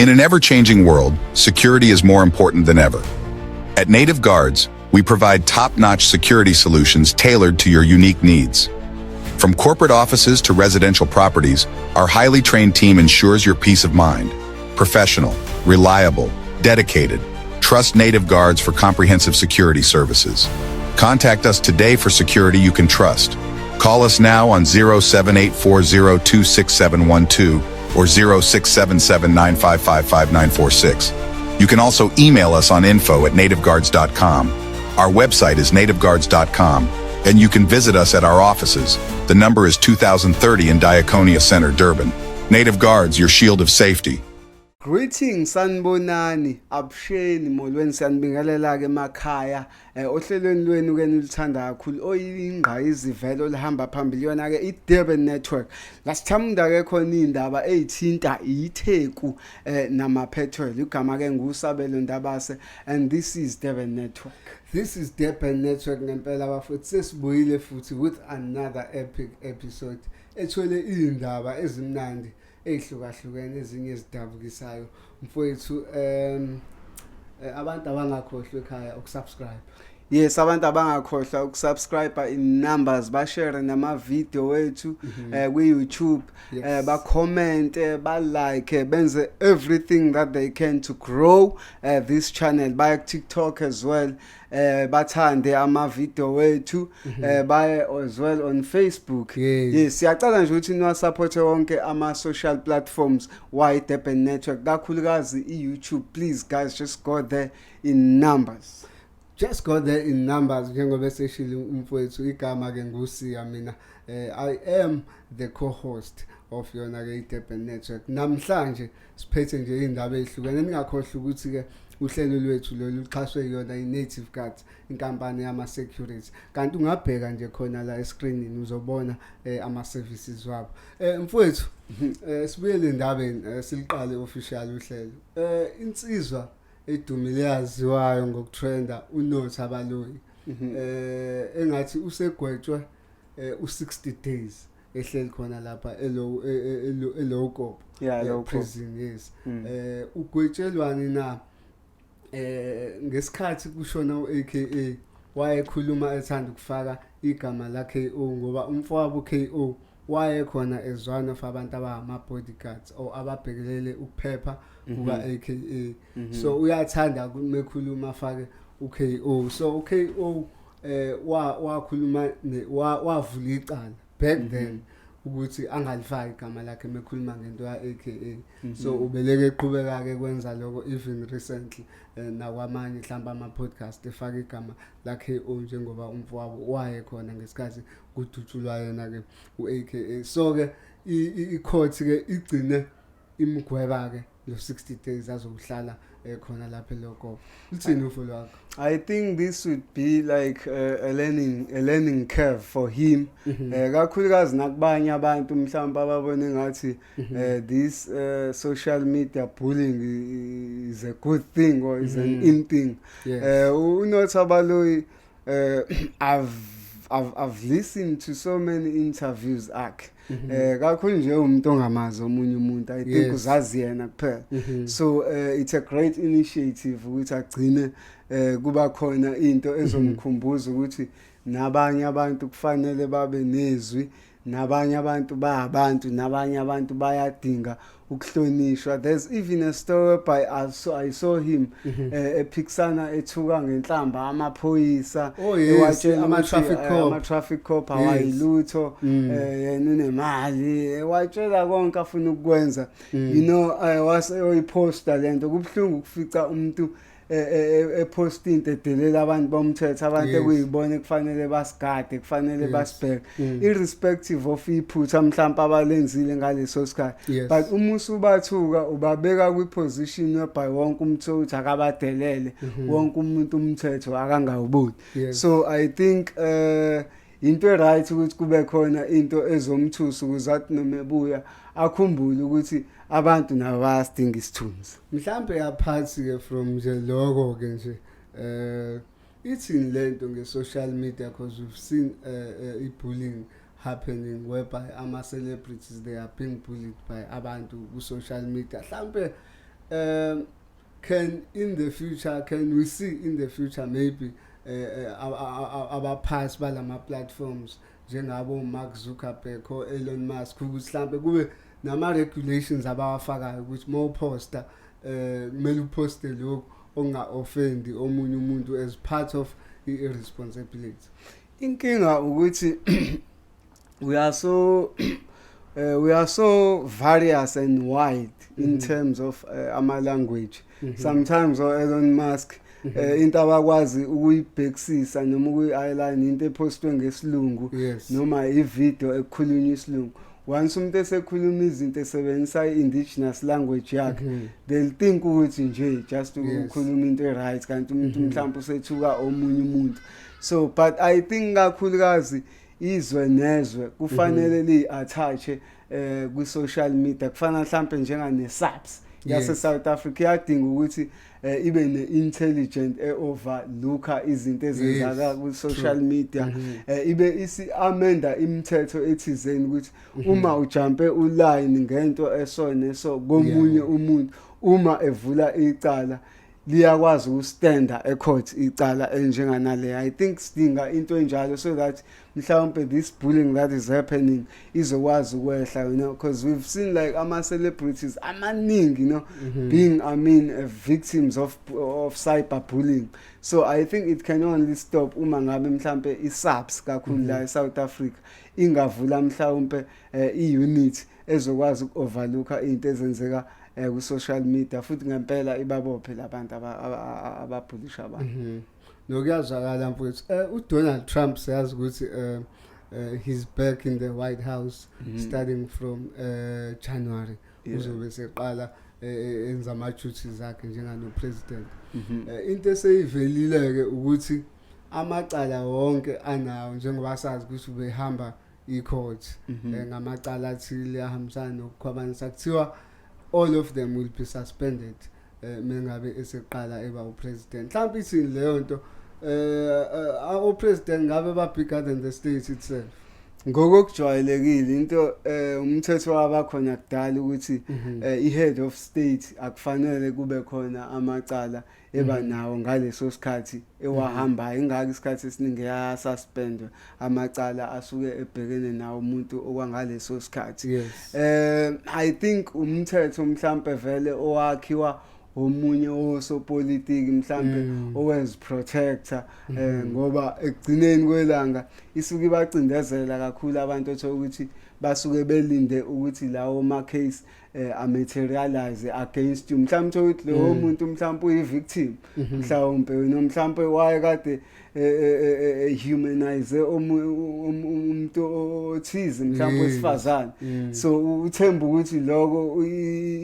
In an ever-changing world, security is more important than ever. At Native Guardz, we provide top-notch security solutions tailored to your unique needs. From corporate offices to residential properties, our highly trained team ensures your peace of mind. Professional, reliable, dedicated. Trust Native Guardz for comprehensive security services. Contact us today for security you can trust. Call us now on 0784026712 or 067795555946. You can also email us on info@nativeguards.com. Our website is nativeguards.com, and you can visit us at our offices. The number is 2030 in Diaconia Center, Durban. Native Guards, your shield of safety. Greetings, sanibonani, avuxeni, molweni, siyanibingelela ke emakhaya ohlelweni lwenu ke nilithanda kakhulu oyingqayizivele olihamba phambili, yona ke iDurban Network. La sithamunda ke khona indaba ezithinta iTheku namaphethelo. Igama ke nguSabelo Ndabase and this is Durban Network. This is Durban Network ngempela bafethu, sesibuyile futhi with another epic episode ethwele izindaba ezimnandi ezihlukahlukene, ezinye ezidabukisayo. Mfowethu, abantu abangakhohlwa ekhaya ukusubscribe. Yes, abantu abangakhohlwa ukusubscribe in numbers, bashare nama video wethu kwi YouTube, ba comment, ba like, benze everything that they can to grow this channel. Baye TikTok as well, bathande ama video wethu, baye as well on Facebook. Yes, siyacela nje ukuthi niwa support wonke ama social platforms wa Durban Network, kakhulukazi i-YouTube. Please guys, just go there in numbers. Just go there in numbers, njengoba eseshilo umfowethu. Igama ke nguSiya mina, I am the co-host of yona ke iDurban Network. Namhlanje siphethe nje indaba ezihlukene. Ningakhohlwa ukuthi ke uhlelo lwethu lolu luxhaswe yona i-Native Guards, inkampani yama-security, kanti ungabheka nje khona la escreenini uzobona ama-services wabo. Mfowethu, sibuyele endabeni, siliqale official uhlelo. Insizwa edumile yaziwayo ngokutrenda, uNota Baloyi, engathi usegwetshwe u60 days ehleli khona lapha eLeeuwkop Leeuwkop. prison, yes. Ugwetshelwani na? Ngesikhathi kushona uAKA wayekhuluma ethanda ukufaka igama la KO ngoba umfowabo KO wayekhona as one of abantu abangama bodyguards or ababhekelele ukuphepha kuka AKA, so uyathanda mekhuluma afake uKO. So uKO wakhuluma wavula icala back then ukuthi angalifaki igama lakhe mekhuluma ngento ya AKA. So ubeleke eqhubeka ke kwenza lokho even recently, nakwamanye mhlawumbe ama podcast efaka igama la KO njengoba umfowabo waye khona ngesikhathi kudutshulwa yena ke uAKA. So ke i-court ke igcine imgweba ke lo 60 days azokuhlala khona lapha eLeeuwkop. Uthini uvo lwakho? I think this would be like a learning curve for him. Kakhulukazi nakubanye abantu mhlawumbe ababone ngathi this social media bullying is a good thing or is an in thing. UNota Baloyi, I've listened to so many interviews akhe. Kakhulu nje umuntu ongamazi omunye umuntu, I think uzazi yena kuphela. So it's a great initiative ukuthi agcine kuba khona into ezomkhumbuza ukuthi nabanye abantu kufanele babe nezwi, nabanye abantu bayabantu, nabanye abantu bayadinga ukuhlonishwa. There's even a story by I saw him ephikisana, ethuka ngenhlamba amaphoyisa, Oh yes, ewatshela ama ukuthi, traffic cop. Ama traffic cop awayilutho, yena unemali, ewatshela konke afuna ukukwenza. Wase oyiposta lento. Kubhlungu ukufica umuntu epost into edelela abantu bomthetho, abantu ekuyibona kufanele basigade, kufanele basibheke, irrespective of iphutha mhlawumbe abalenzile ngaleso sikhathi. But uma usubathuka, ubabeka kwiposition whereby wonke umuntu uthi akabadelele, wonke umuntu umthetho akangawuboni. So I think into right ukuthi kube khona into ezomthusa ukuze athi noma ebuya akhumbule ukuthi abantu nabo bayasidinga isithunzi. Mhlambe yaphathi ke from nje lokho ke nje, ithini lento nge-social media? Because we've seen i-bullying happening whereby ama celebrities, they are being bullied by abantu ku social media. Mhlambe Can in the future, can we see in the future maybe abaphathi balama platforms njengabo Mark Zuckerberg or Elon Musk ukuthi mhlambe kube nama regulations abawafakayo ukuthi mawuposta kumele uposte lokhu onga offend omunye umuntu as part of i-responsibility? Inkinga ukuthi we are so various and wide in terms of ama language. Sometimes o Elon Musk into abakwazi ukuyibhekisisa noma ukuyi-align into epostwe ngesilungu noma ivideo ekukhulunywa isilungu, once umuntu esekhuluma izinto esebenzisa i-indigenous language yakhe, they'll think ukuthi nje just ukukhuluma into e-right, kanti umuntu mhlawumbe usethuka omunye umuntu. So but I think kakhulukazi izwe nezwe kufanele li-attache kwi-social media, kufana mhlampe njengane-SAPS yase South Africa iyadinga ukuthi ibe ne-intelligent e-overlooka izinto ezenzaka ku-social media, ibe isi-amenda imithetho ethizeni ukuthi uma ujampe uline ngento eso neso komunye umuntu, uma evula icala liyakwazi ukustanda ecourt icala enjenganale. I think sidinga into enjalo so that mhlawumbe this bullying that is happening izokwazi ukwehla, because we've seen like ama celebrities amaningi being, I mean, victims of cyber bullying. So I think it can only stop uma ngabe mhlambe iSAPS kakhulu la eSouth Africa ingavula mhlawumbe i-unit ezokwazi uku-overlooka into ezenzeka ku-social media, futhi ngempela ibabophe labantu ababhulisha abantu. Nokuyazwakala mfowethu. uDonald Trump, siyazi ukuthi he's back in the White House starting from January. Uzobe seqala enza ama duties akhe njengano president. Into eseyivelile ke ukuthi amacala wonke anawo, njengoba sazi ukuthi ubehamba i-court ngamacala athile ahambisana nokukhwabanisa, kuthiwa all of them will be suspended mengabe eseqala eba upresident. Mhlawumbe ithini leyo nto? O-president ngabe ba bigger than the state itself? Ngokokujwayelekile into umthetho wabakhona kudala ukuthi i-head of state akufanele kube khona amacala eba nawo ngaleso sikhathi ewahambayo, ingakho isikhathi esiningi yasuspendwa amacala asuke ebhekene nawo umuntu okwangaleso sikhathi. I think umthetho mhlambe vele owakhiwa omunye osopolitiki mhlambe owezi protector, ngoba ekugcineni kwelanga isuke ibacindezela kakhulu abantu, othola ukuthi basuke belinde ukuthi lawo ma case a-materialize against you. Mhlawumbe uthola ukuthi lowo muntu mhlawumbe uyi victim, mhlawumbe noma mhlawumbe waye kade humanize umuntu othize mhlawumbe wesifazane. So uthemba ukuthi lokho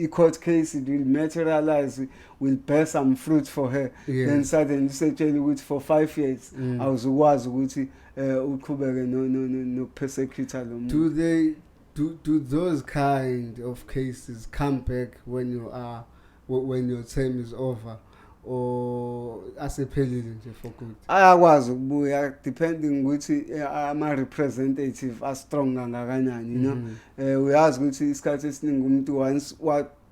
i-court case, it will materialize, will bear some fruit for her. Then suddenly usetshela ukuthi for 5 years awuzukwazi ukuthi uqhubeke no no nokupersecute lo muntu. Do they do do those kind of cases come back when your term is over, or asephelile nje for good? Ayakwazi ukubuya depending ukuthi ama representative a strong kangakanani. Uyazi ukuthi isikhathi esiningi umuntu once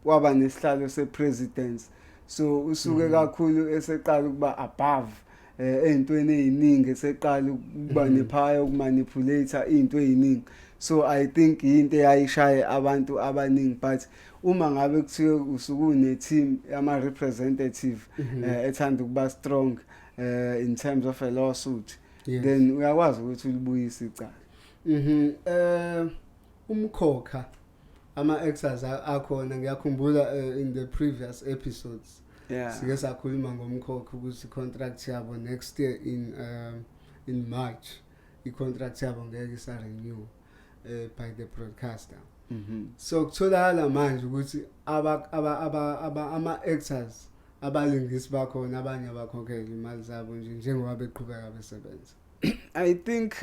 waba nesihlalo sepresidents, so usuke kakhulu eseqala ukuba above ey'ntweni ey'ningi, eseqala ukuba nepower yokumanipulate iy'nto ey'ningi. So I think into eyayishaye abantu abaningi, but uma ngabe kuthiwe usuke une-team yama-representative ethanda ukuba strong in terms of a lawsuit, then uyakwazi ukuthi ulibuyise icala. Umkhokha ama actors akhona, ngiyakhumbula in the previous episodes sike sakhuluma ngomkhokha ukuthi contract yabo next year in March, i-contract yabo ngeke isa renew by the broadcaster. So kutholakala manje ukuthi aba aba aba aba ama actors, abalingisi bakhona, abanye abakhokhela imali zabo nje njengoba beqhubeka besebenza. I think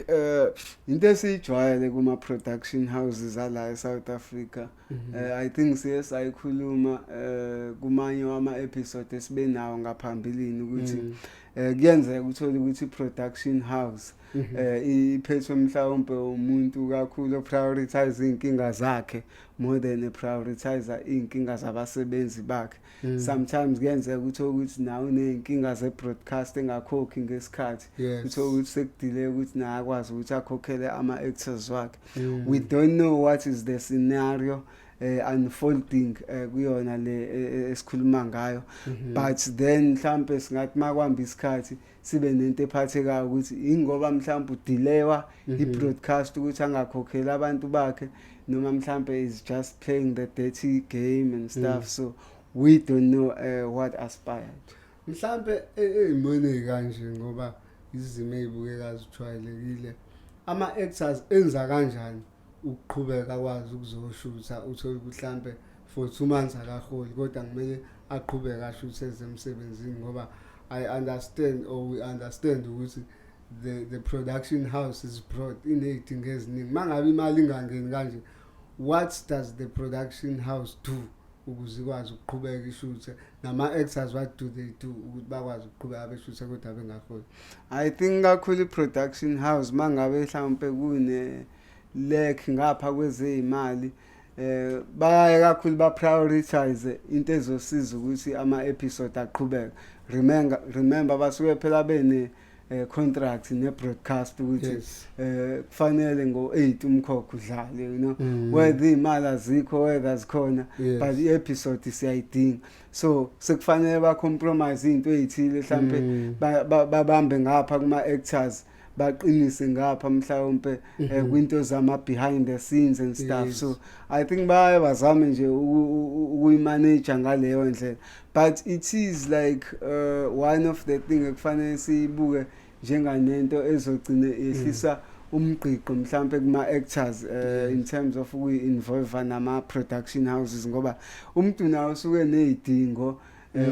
into esiyijwayele kuma production houses ala eSouth Africa, I think siye sayikhuluma kumanye wama episode esibe nawo ngaphambilini ukuthi kuyenzeka uthole ukuthi production house Iphethwe mhlawumbe umuntu kakhulu prioritize inkinga zakhe more than prioritize inkinga zabasebenzi bakhe. Sometimes kuyenzeka ukuthi nawe uneyinkinga ze-broadcast engakhokhi ngesikhathi, uthole ukuthi sekudelay ukuthi naye akwazi ukuthi akhokhele ama-actors wakhe. We don't know what is the scenario unfolding kuyona le esikhuluma ngayo, but then mhlambe singathi makwamba isikhathi sibe nento ephathekayo ukuthi ingoba mhlambe udelaywa i-broadcast ukuthi angakhokheli abantu bakhe, noma mhlambe is just playing the dirty game and stuff. So we don't know what aspired. Mhlambe ey'mweni kanje, ngoba izimo ey'bukeka zijwayelekile, ama-actors enza kanjani ukuqhubeka akwazi ukuzoshutha? Uthole ukuthi mhlambe for 2 months akaholi, kodwa kumele aqhubeke ashuthe ezemsebenzini, ngoba I understand or we understand ukuthi the production house is broad, iney'dingo eziningi. Uma ngabe imali ingangeni kanje, what does the production house do ukuze ikwazi ukuqhubeka ishuthe, nama-actors, what do they do ukuthi bakwazi ukuqhubeka beshuthe kodwa bengaholi? I think kakhulu i-production house, mangabe mhlawumbe kune lack ngapha kwezeyimali, bayaye kakhulu ba prioritize into ezosiza ukuthi ama episode aqhubeke. Remember basuke phela bene contract ne broadcast ukuthi kufanele ngo8 umkhokho udlale, whether imali azikho, whether zikhona, but i-episode siyayidinga, so sekufanele ba compromise izinto ezithile mhlambe, babambe ngapha kuma actors, baqinise ngapha mhlawumbe kwinto zama behind the scenes and stuff. So I think baye bazame nje ukuyimanage ngaleyo ndlela, but it is like one of the thing ekufanele siyibuke njenganento ezogcina yehlisa umgqiqo mhlambe kuma actors in terms of ukuyi-involve nama production houses, ngoba umuntu nawo usuke nezidingo,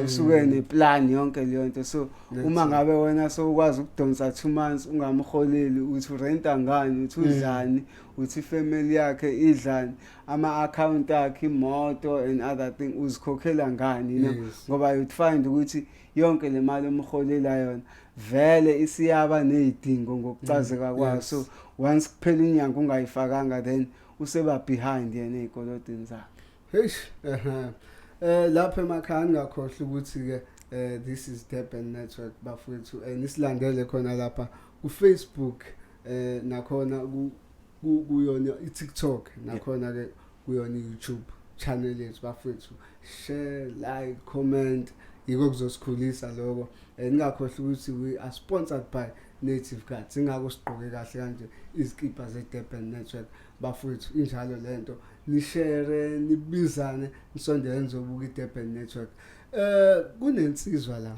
usuke neplan, yonke leyo nto. So uma ngabe wena sowukwazi ukudonsa 2 months ungamholeli, uthi urenta ngani, uthi udlani, uthi ifamily yakhe idlani, ama account akhe, imoto and other thing, uzikhokhela ngani? Ngoba you'd find ukuthi yonke le mali omholela yona vele isiyaba nezidingo ngokucazeka kwayo. So once kuphela inyanga ungayifakanga, then useba behind yena ezikolotini zakhe. Eish, ehhe. Lapha emakhaya ningakhohlwa ukuthi ke this is Durban Network, bafowethu. Nisilandele khona lapha ku Facebook, nakhona ku kuyona iTikTok, nakhona ke kuyona iYouTube channel yethu, bafowethu. Share, like, comment, yiko kuzosikhulisa lokho. Ningakhohlwa ukuthi we are sponsored by Native Guards, ingakho sigqoke kahle kanje izikipa ze-Durban Network, bafowethu. Injalo lento, nishare, nibizane, nisondele nizobuka i-Durban Network. Kunensizwa la,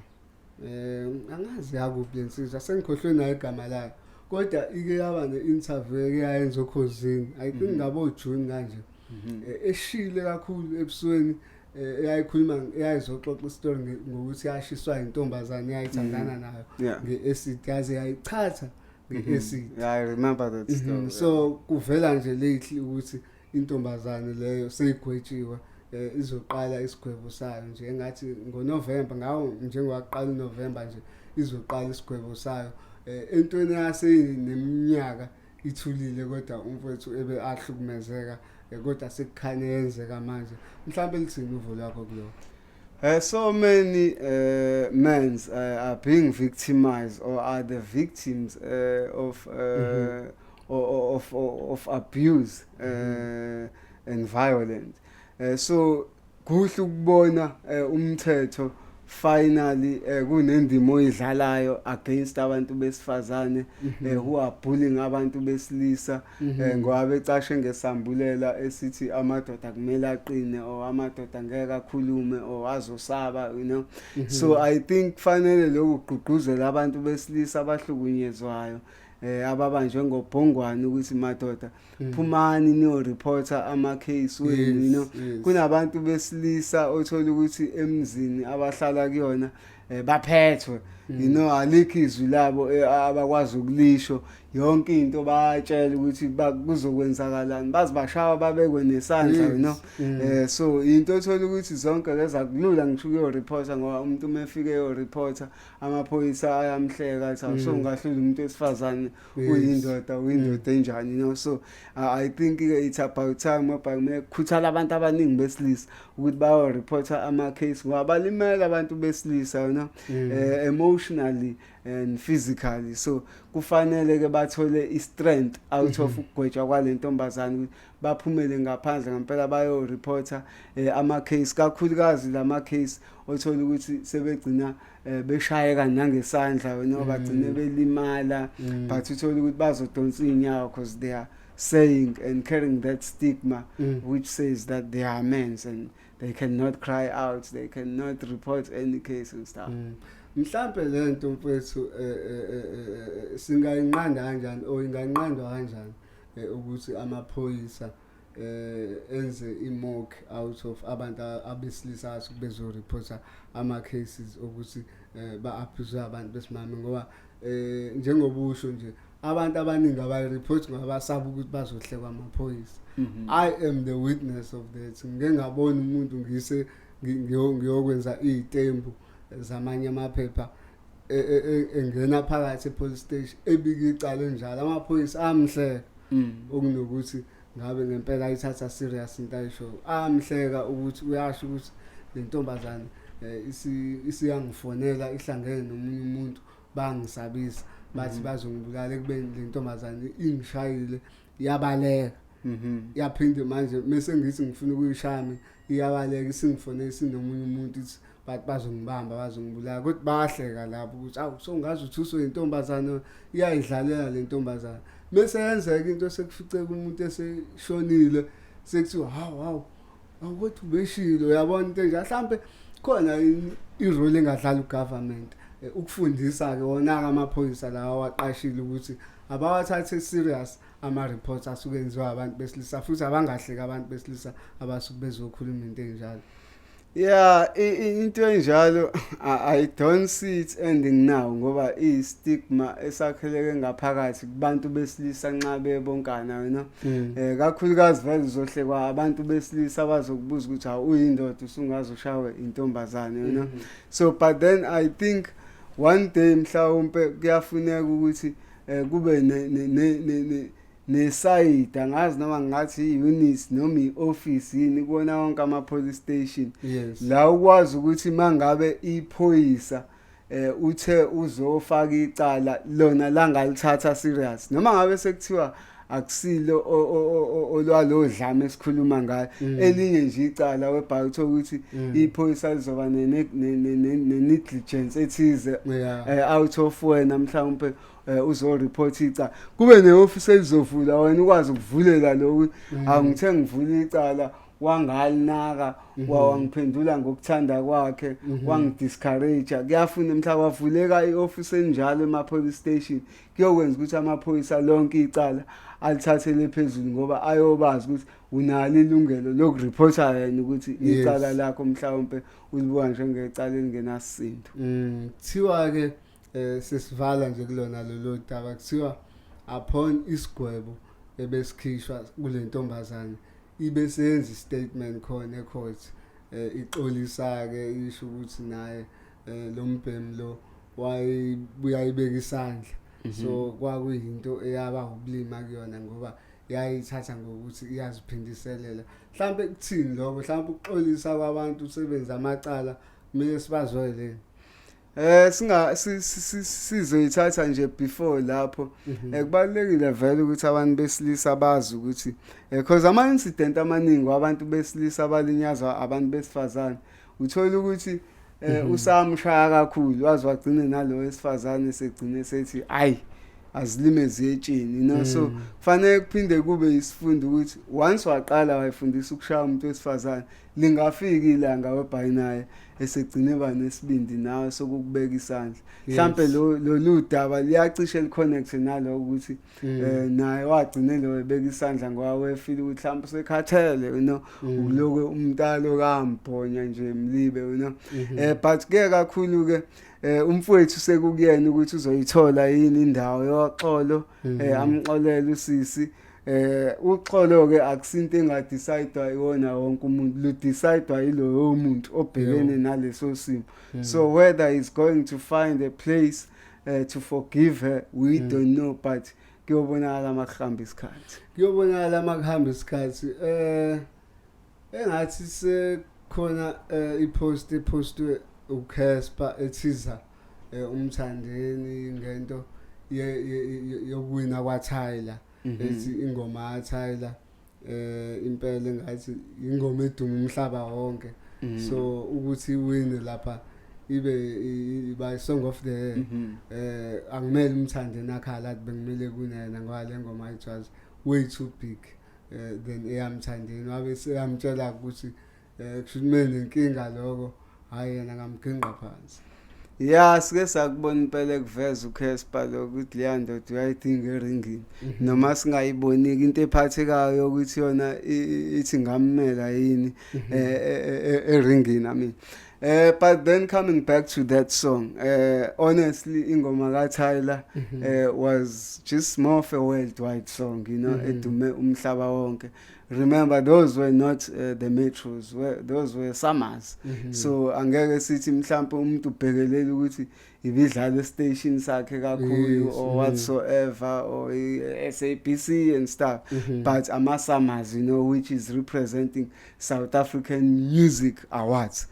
angazi yakuphi lensizwa, sengikhohlwe nayo igama layo, kodwa ike yaba ne-interview eke yayenza okhozini, I think ngabo June kanje, eshile kakhulu ebusweni, eyayikhuluma, eyayizoxoxa isitori ngokuthi yashiswa intombazane eyayithandana nayo nge-acid, yaze yayichatha nge-acid. Yeah, I remember that story. So kuvela nje lately ukuthi intombazane leyo seyigwetshiwe, izoqala isigwebo sayo nje engathi ngoNovember, ngawo njengowaqala uNovember nje izoqala isigwebo sayo, entweni yaseneminyaka ithulile, kodwa umfowethu ebe ahlukumezeka, kodwa sekukhanye yenzeka manje. Mhlawumbe lithini uvo lwakho kuloko? So many men are being victimized or are the victims of or, of abuse and violence. So kuhle ukubona umthetho finally kunendima oyidlalayo against abantu besifazane who are bullying abantu besilisa, ngoba becashe ngesambulela esithi amadoda kumele aqine or amadoda ngeke akhulume or azosaba. So I think kufanele lokhu kugqugquzela abantu besilisa abahlukunyezwayo, ababanjwe ngobhongwane, ukuthi madoda, phumani niyo-reporta ama case wenu. Kunabantu besilisa othola ukuthi emzini abahlala kuyona Baphethwe, alikho izwi labo abakwazi ukulisho. Yonke into bayatshela ukuthi kuzokwenzakalani, bazi bashawa, babekwe nesandla. So into othola ukuthi zonke leza kulula ngisho ukuyoreporta, ngoba umuntu uma efike eyoreporta, amaphoyisa ayamhleka, athi, "Awu, so ungahlula umuntu wesifazane, uyindoda, uyindoda enjani?" So I think it's about time ngoba kumele kukhuthala abantu abaningi besilisa ukuthi bayoreporta ama-case, ngoba balimele abantu besilisa emotionally and physically. So kufanele ke bathole i-strength out of ukugwetshwa kwale ntombazane, ukuthi baphumele ngaphandle ngempela bayoreporta ama-case, kakhulukazi lama case othola ukuthi sebegcina beshayeka nangesandla, bagcine belimala, but uthola ukuthi bazodonsa iy'nyawo because they are saying and carrying that stigma which says that they are men and they cannot cry out, they cannot report any case and stuff. Mhlambe lento, mfethu, singayinqanda kanjani or inganqandwa kanjani ukuthi amaphoyisa enze i-mock out of abantu abesilisa asuke bezoreporta ama cases ukuthi ba-abuse abantu besimame? Ngoba njengoba usho nje, abantu abaningi abayireport ngoba basaba ukuthi bazohlekwa amaphoyisa. I am the witness of that. Ngike ngabona umuntu ngise ngiyokwenza izitembu zamanye amaphepha, engena phakathi e-police station ebika icala enjalo, amaphoyisa amhleka okunokuthi ngabe ngempela ayithatha serious into ayisho. Amhleka ukuthi uyasho ukuthi le ntombazane isiyangifonela ihlangene nomunye umuntu, bangisabisa, bathi bazongibulala, ekubeni le ntombazane ingishayile yabaleka. Yaphinde manje mase ngithi ngifuna ukuyishaya mina, iyabaleka, isingifonela sinomunye umuntu, ithi bathi bazongibamba, bazongibulala. Kodwa bayahleka lapho ukuthi, "Awu, so ngazi uthuswe intombazane, iyayidlalela le ntombazane." Bese yenzeka into, sekuficeka umuntu eseshonile, sekuthiwa, "Hawu, hawu, awu, kodwa ubeshilo." Uyabona into enje, mhlambe khona i-role engadlala ugovernment ukufundisa ke wona ke amaphoyisa lawa awaqashile ukuthi abawathathe serious ama-reports asuke enziwa abantu besilisa, futhi abangahleki abantu besilisa abasuke bezokhuluma into enjalo. Yeah, into enjalo I don't see it ending now, ngoba i-stigma esakheleke ngaphakathi kubantu besilisa nxa bebonkana. Kakhulukazi vele uzohlekwa abantu besilisa, abazokubuza ukuthi, "Hawu, uyindoda, usungaze ushawe intombazane?" So but then I think one day mhlawumbe kuyafuneka ukuthi kube ne nesayidi, angazi noma ngathi i-unit noma i-office yini, kuwona wonke ama-police station la ukwazi ukuthi mangabe iphoyisa uthe uzofaka icala, lona langalithatha serious, noma ngabe sekuthiwa akusilo olwalo dlame esikhuluma ngayo, elinye nje icala webhaka ukuthi iphoyisa lizoba ne-negligence ethize out of wena mhlawumbe uzoreport icala, kube ne-office elizovula, wena ukwazi ukuvulela lokhu, "Angithe ngivula icala, wangalinaka, wangiphendula ngokuthanda kwakhe, wangidiscourage." Kuyafuna mhla kwavuleka i-office enjalo ema-police station, kuyokwenza ukuthi amaphoyisa lonke icala alithathele phezulu, ngoba ayobazi ukuthi unalo ilungelo lokureporta yena ukuthi icala lakho mhlawumbe ulibuka njengecala elingenasisindo. Kuthiwa ke, sesivala nje kulona lolo daba, kuthiwa upon isigwebo ebesikhishwa kule ntombazane, ibe seyenza istatement khona ecourt, ixolisa ke, isho ukuthi naye lo mbhemu lo wayebuya ibeka isandla, so kwakuyinto eyaba ubulima kuyona, ngoba yayithatha ngokuthi iyaziphindiselela. Mhlambe kuthini lokho? Mhlambe ukuxolisa kwabantu sebenza amacala kumele sibazwele? Singa sizoyithatha nje before lapho. Kubalekile vele ukuthi abantu besilisa bazi ukuthi because ama incident amaningi wabantu besilisa abalinyazwa abantu besifazane, uthola ukuthi usamshaya kakhulu waze wagcine nalo wesifazane segcine sethi ayi. Azilime ziyetsheni. So kufanele kuphinde kube isifundo ukuthi once waqala wayifundisa ukushaya umuntu wesifazane, lingafika ilanga webhayi naye esegcine ba nesibindi nawe sokukubeka isandla. Mhlambe lo lolu daba liyacishe liconnect naloko ukuthi naye wagcine lo ebeka isandla ngoba wefila ukuthi mhlawumbe usekhathele ukuloko umntalo kambhonya nje mlibe. But ke kakhulu ke umfowethu sekukuyena ukuthi uzoyithola yini indawo yoxolo, amxolele usisi. Uxolo ke akusinto engadecide iwona wonke umuntu, lu decide yiloyo muntu obhekene naleso simo. So whether he's going to find a place to forgive her, we don't know, but kuyobonakala makuhamba isikhathi. Kuyobonakala makuhamba isikhathi. Engathi sekhona ipost epostwe uCasper ethiza umthandeni ngento yokuwina kwaTyler, ethi ingoma yaTyler impela engathi ingoma eduma umhlaba wonke, so ukuthi iwine lapha ibe iba song of the year, angimele umthande nakhala athi bengimele kunena ngoba le ngoma it was way too big than eyamthandeni. Wabe seyamtshela ukuthi kusho ukuthi nenkinga lokho, hayi, yena ngamginqa phansi. Ya, sike sakubona impela ekuveza uCasper lo ukuthi leya ndoda uyayidinga eringini, noma singayiboniki into ephathekayo ukuthi yona ithi ngammela yini eringini, I mean. But then coming back to that song, honestly, ingoma kaTyler was just more of a worldwide song, edume umhlaba wonke. Remember, those were not the metros, those were SAMAs. So angeke sithi mhlawumbe umuntu ubhekelela ukuthi ibidlala estation sakhe kakhulu or whatsoever or SABC and stuff, but ama SAMAs, which is representing South African Music Awards.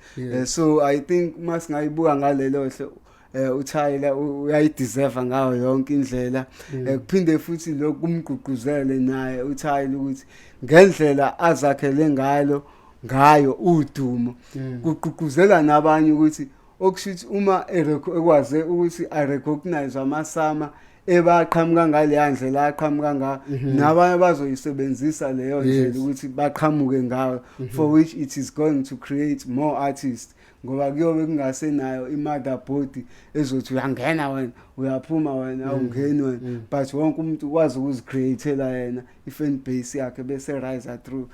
So I think masingayibuka ngalelo hlo, uTyler uyayideserve ngayo yonke indlela. Kuphinde futhi lokhu kumgqugquzele naye uTyler ukuthi ngendlela azakhele ngayo udumo, kugqugquzela nabanye ukuthi okusho ukuthi uma ekwaze ukuthi arecognize amaSAMA ebaqhamuka ngaleya ndlela aqhamuka ngayo, nabanye bazoyisebenzisa leyo ndlela ukuthi baqhamuke ngayo, for which it is going to create more artists, ngoba kuyobe kungasenayo i-motherboard ezothi uyangena wena, uyaphuma wena, awungeni wena, but wonke umuntu ukwazi ukuzicreatela yena i-fan base yakhe bese rise through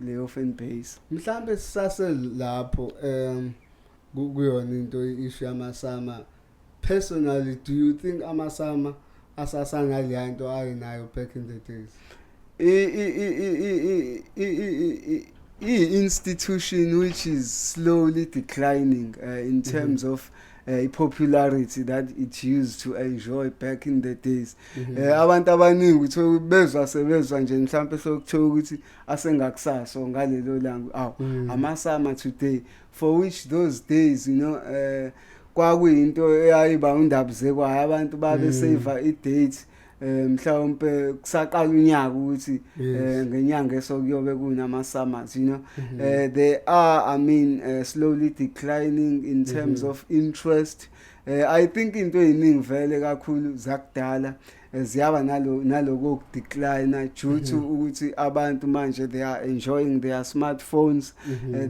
leyo fan base. Mhlambe sisase lapho kuyona into issue yamaSAMA, personally, do you think amaSAMA asasanaleya nto ayinayo back in the days? I-institution which is slowly declining in terms of popularity that it used to enjoy back in the days. Abantu abaningi uthola bezwa sebezwa nje mhlawumbe sokuthiwa ukuthi asengakusaso ngalelo langa, aw, amaSAMA today, for which those days kwakuyinto eyayiba undabuzekwayo, abantu babe save i-date mhlawumbe kusaqala unyaka ukuthi ngenyanga esokuyobe kunama SAMAs. They are, I mean, slowly declining in terms of interest. I think into eziningi vele kakhulu zakudala ziyaba nalo naloko decline due to ukuthi abantu manje they are enjoying their smartphones.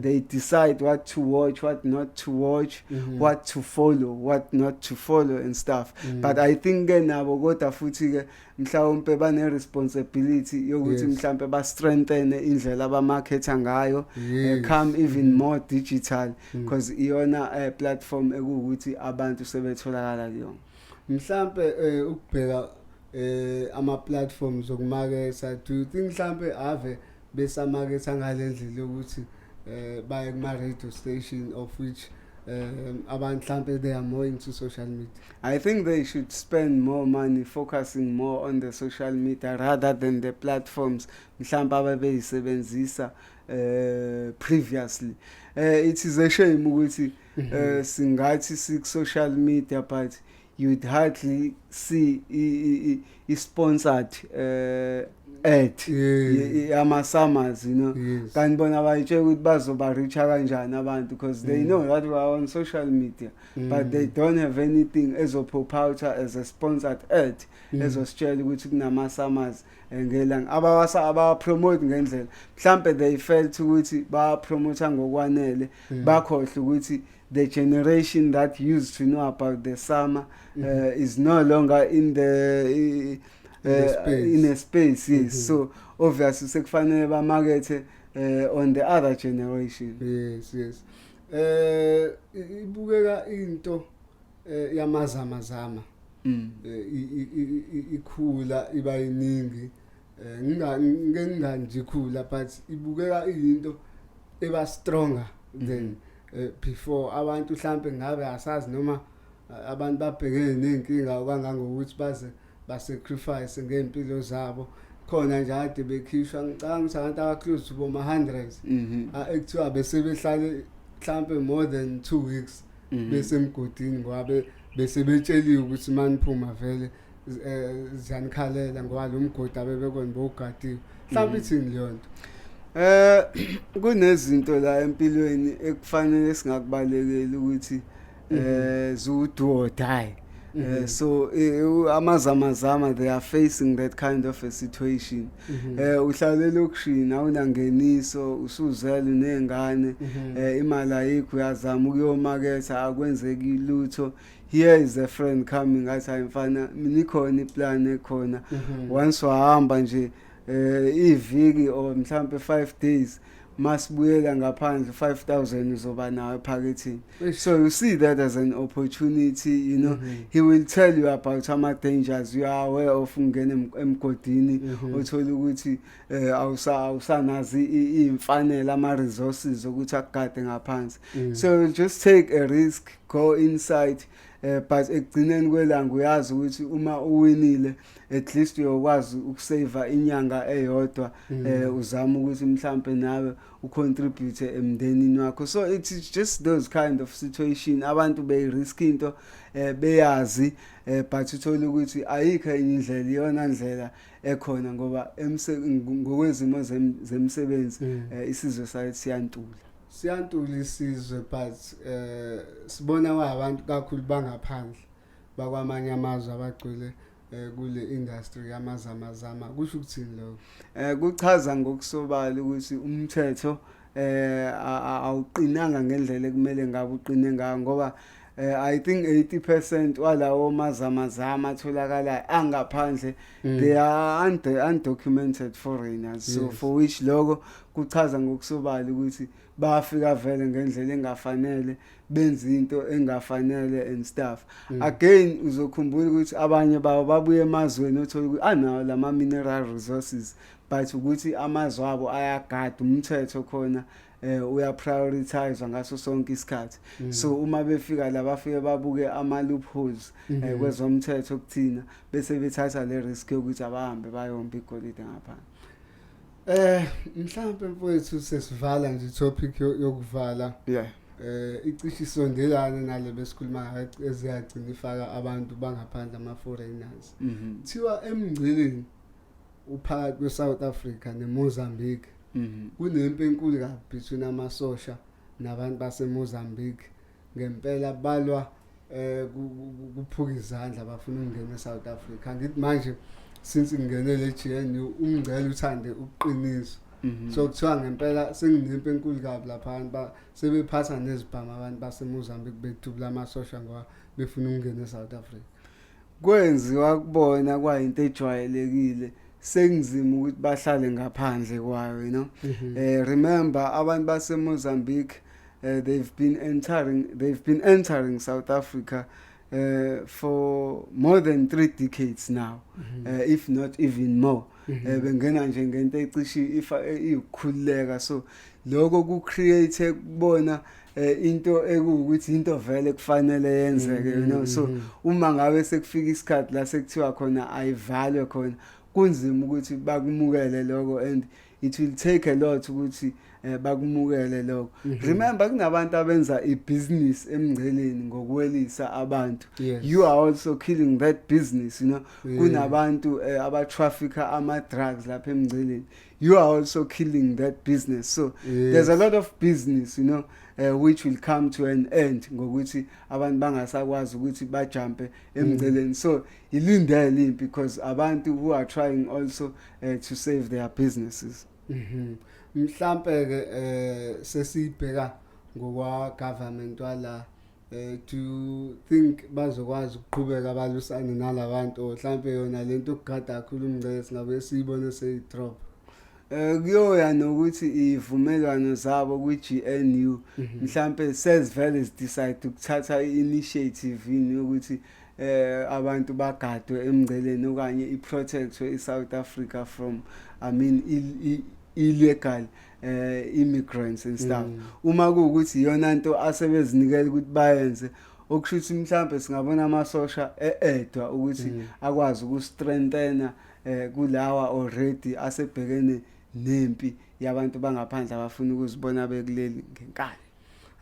They decide what to watch, what not to watch, what to follow, what not to follow and stuff. But I think ke nabo kodwa futhi ke mhlawumbe bane responsibility yokuthi mhlawumbe ba strengthen indlela abamarketa ngayo, come even more digital, because iyona platform ekuwukuthi abantu sebetholakala kuyona. Mhlambe ukubheka ama platforms okumaketha, do you think mhlambe ave besamaketha ngalendlela yokuthi baye kuma radio station, of which abantu mhlambe they are more into social media? I think they should spend more money focusing more on the social media rather than the platforms mhlawumbe ababeyisebenzisa previously. It is a shame ukuthi singathi sik social media, but you'd hardly see i-sponsored ad yama-SAMAs. Kanti bona bayitshela ukuthi bazoba reacha kanjani abantu, because they know that we are on social media, but they don't have anything ezopop out as a sponsored ad ezositshela ukuthi kunama-SAMAs ngelanga abawasa abapromote ngendlela. Mhlambe they felt ukuthi bapromota ngokwanele, bakhohlwa ukuthi the generation that used to know about the SAMA is no longer in the In the space. In a space, yes. So obviously sekufanele bamakethe on the other generation. Yes, ibukeka into yamazama zama ikhula iba yiningi, nginga ngeke ikhula, but ibukeka iyinto eba stronger than before. Abantu mhlambe ngabe asazi noma abantu babhekene nenkinga kangangokuthi baze basacrifice ngempilo zabo khona nje ade bekhishwa. Ngicabanga ukuthi abantu aba-close to boma hundreds ekuthiwa bese behlale mhlambe more than 2 weeks besemgodini, ngoba bese betsheliwe ukuthi maniphuma vele ziyanikhalela, ngoba lo mgodi abebekona bowugadiwe. Mhlawumbe ithini leyo nto? Kunezinto la empilweni ekufanele singakubalekeli ukuthi zu do or die. So amazamazama, they are facing that kind of a situation. Uhlala elokishini, awunangeniso, usuzele nezingane, imali ayikho, uyazama ukuyomaketha, akwenzeki lutho. Here is a friend coming, athi, "Hayi mfana, mina ikhona iplan ekhona." Once wahamba nje iviki or mhlambe 5 days, masibuyela ngaphandle, 5000 uzoba nayo ephakethini. So you see that as an opportunity. He will tell you about ama dangers you are aware of, ungena emgodini, uthola ukuthi awusanazi imfanelo, ama resources ukuthi akugade ngaphansi. So you just take a risk, go inside, but ekugcineni kwelanga uyazi ukuthi uma uwinile, at least uyokwazi ukusave inyanga eyodwa, uzama ukuthi mhlambe nawe ucontribute emndenini wakho. So it's just those kind of situation, abantu bey-risk into beyazi, but uthola ukuthi ayikho enye indlela, iyona ndlela ekhona, ngoba ngokwezimo zemsebenzi isizwe sayo siyantula. Siyantula isizwe, but sibona kwabantu kakhulu bangaphandle, bakwamanye amazwe abagcwele kule industry yamazamazama. Kusho ukuthini lokho? Kuchaza ngokusobala ukuthi umthetho awuqinanga ngendlela ekumele ngabe uqine ngayo, ngoba I think 80% walawo mazamazama atholakala angaphandle, they are undocumented foreigners, so for which lokho kuchaza ngokusobala ukuthi bafika vele ngendlela engafanele, benza into engafanele and stuff. Again, uzokhumbula ukuthi abanye babo babuye emazweni othola ukuthi anawo lama mineral resources, but ukuthi amazwe abo ayagada, umthetho khona uya prioritize ngaso sonke isikhathi. So uma befika la, bafike babuke ama loopholes kwezomthetho kuthina, bese bethatha le risk yokuthi abahambe bayomba igolide ngaphandle. Mhlawumbe mfowethu, sesivala nje, topic yokuvala icishe isondelana nale besikhuluma ngayo, eziyagcina ifaka abantu bangaphandle, ama foreigners. Thiwa emngceleni uphakathi kwe-South Africa neMozambique kunempi enkulu kabi between amasosha nabantu baseMozambique. Ngempela balwa, kuphuka izandla, bafuna ukungena eSouth Africa. Ngithi manje since ngingene le GNU, umngcele uthande ukuqiniswa. So kuthiwa ngempela senginempi enkulu kabi lapha, abantu sebephatha nezibhamu, abantu baseMozambique bedubula amasosha ngoba befuna ukungena eSouth Africa. Kwenziwa kubona kwayinto ejwayelekile, sekuzima ukuthi bahlale ngaphandle kwayo. Remember, abantu baseMozambique, they've been entering South Africa for more than 3 decades now, if not even more. Bengena nje ngento ecishe ifa iyukukhululeka, so lokho ku create kubona into ekuwukuthi into vele kufanele yenzeke. So uma ngabe sekufika isikhathi la sekuthiwa khona ayivalwe khona, kunzima ukuthi bakumukele lokho, and it will take a lot ukuthi Bakumukele lokho. Remember, kunabantu abenza ibusiness emngceleni ngokuwelisa abantu. You are also killing that business. Kunabantu abatrafficka ama drugs lapha emngceleni. You are also killing that business. So there's a lot of business which will come to an end ngokuthi abantu bangasakwazi ukuthi bajumpe emngceleni. So ilindele impi because abantu who are trying also to save their businesses. Mhlambe ke sesibheka ngokwa government wala, do you think bazokwazi ukuqhubeka balwisane nalabantu, or mhlambe yona lento okugada kakhulu umngcele singabe siyibone seyi-drop? Kuyoya nokuthi ivumelwano zabo kwi-GNU mhlambe sezivele decide ukuthatha i-initiative yini yokuthi abantu bagadwe emngceleni okanye i-protect i-South Africa from, I mean, illegal immigrants and stuff. Uma kuwukuthi iyona nto asebezinikela ukuthi bayenze, okusho ukuthi mhlambe singabona amasosha e-edwa ukuthi akwazi ukustrengthena kulawa already asebhekene nempi yabantu bangaphandle abafuna ukuzibona bekuleli ngenkani.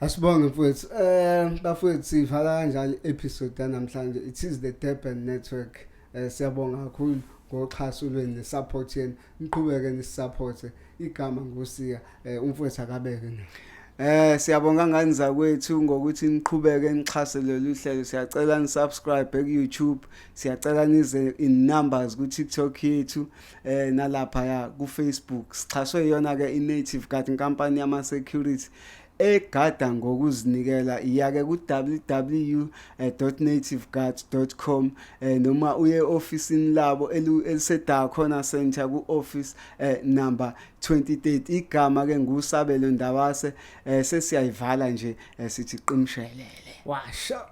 Asibonge, mfowethu. Bafowethu, sivala kanjalo episode yanamhlanje. It is the Durban Network. Siyabonga kakhulu ngoxhaso lwenu nesupport yenu. Niqhubeke nisupport. Igama nguSiya. Umfowethu akabeke ne. Siyabonga ngani zakwethu ngokuthi niqhubeke nixhase lolu hlelo. Siyacela nisubscribe ku YouTube, siyacela nize in numbers ku TikTok yethu nalapha ya ku Facebook. Sixhaswe iyona ke iNative Guard, inkampani yama security egada ngokuzinikela. Iya-ke ku-www.nativeguard.com noma uye ofisini labo eliseDakhona Center ku-office number 2030. Igama ke nguSabelo Ndabase. Sesiyayivala nje, sithi qimshelele. Washa.